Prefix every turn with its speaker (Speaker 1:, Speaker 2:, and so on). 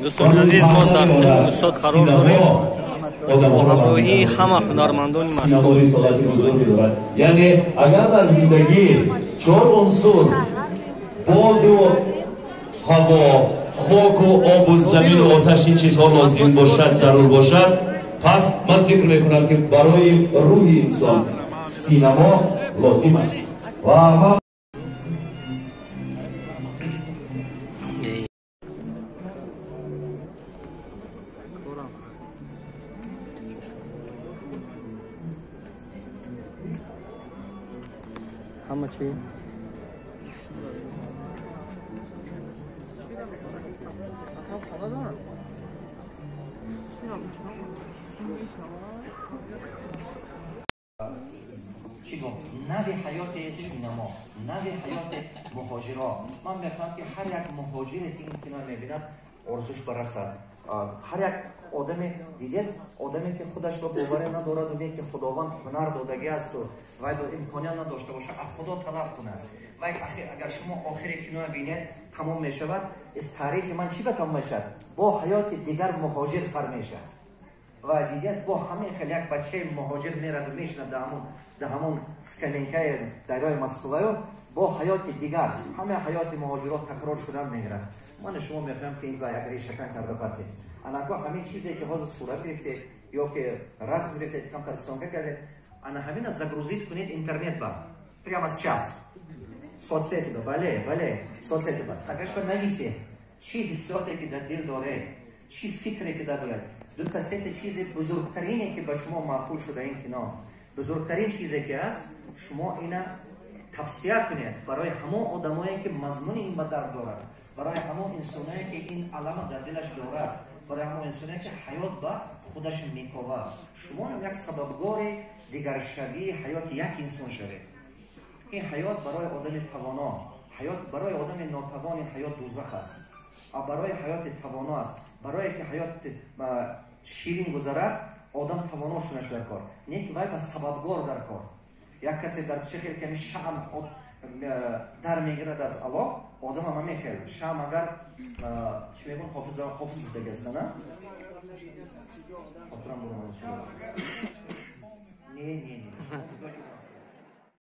Speaker 1: Дӯстони азиз, мо дар филми устод қарор дорем бо ҳамроҳии ҳама ҳунармандони
Speaker 2: синемо рисолати бузурге дорад. Яъне агар дар зиндагӣ чор унсур боду ҳаво, хоку обу замину оташ ин чизҳо лозим бошад, зарур бошад, пас ман фикр мекунам, ки барои рӯҳи инсон синамо лозим аст. Ва ман
Speaker 1: ҳама чи
Speaker 3: чӣ гум нави ҳаёти синамо, нави ҳаёти муҳоҷиро. Ман мехоҳам, ки ҳар як муҳоҷире, ки ин кино мебинад, орзуш барасад. Ҳар як одаме, дидед, одаме, ки худаш ба боварӣ надораду не, ки Худованд ҳунар додагӣ асту вай имконият надошта бошад, аз Худо талаб кунад. Вай агар шумо охири киноя бинед, тамом мешавад. Из таърихи ман чӣ ба тамом мешавад? Бо ҳаёти дигар муҳоҷир сар мешавад. Ва дидед, бо ҳамин хел як бачаи муҳоҷир мераду мешинад дар ҳамон скамейкаи дарёи Москваю, бо ҳаёти дигар ҳама ҳаёти муҳоҷирот такрор шудан мегирад. Ман шумо мехоҳам, ки ин ба як решакан карда партем. Анако ҳамин чизе, ки ҳозир сурат гирифтед ё ки расм гирифтед, камтар съёмка кардед, ана ҳамина загрузить кунед интернет ба, прямо сейчас соцсети ба, бале, бале, соцсети ба, агаш ба нависед чӣ ҳиссиёте, ки дар дил доред, чӣ фикре, ки дар доред. Ду та сета чизи бузургтарине, ки ба шумо маъқул шуда ин кино, бузургтарин чизе, ки ҳаст, шумо ина тавсия кунед барои ҳамон одамое, ки мазмуни ин ба дард дорад, барои ҳамон инсоное, ки ин алама дар дилаш дорад, барои ҳамон инсоное, ки ҳаёт ба худаш мековад. Шумо як сабабгори дигаршавии ҳаёти як инсон шавед. Ин ҳаёт барои одами тавоно, ҳаёт барои одами нотавон ин ҳаёт дӯзах аст, а барои ҳаёти тавоно аст. Барое ки ҳаёт ширин гузарад, одам тавоно шунаш дар кор, не ки вай ба сабабгор дар кор. Як касе дар чӣ хел ками шаъм дар мегирад аз Аллоҳ, одам ама мехел шаъм, агар чӣ мегӯн, ҳофиз, ҳофиз гуфтаги аста, на хотирам бурмада. Не, не, не.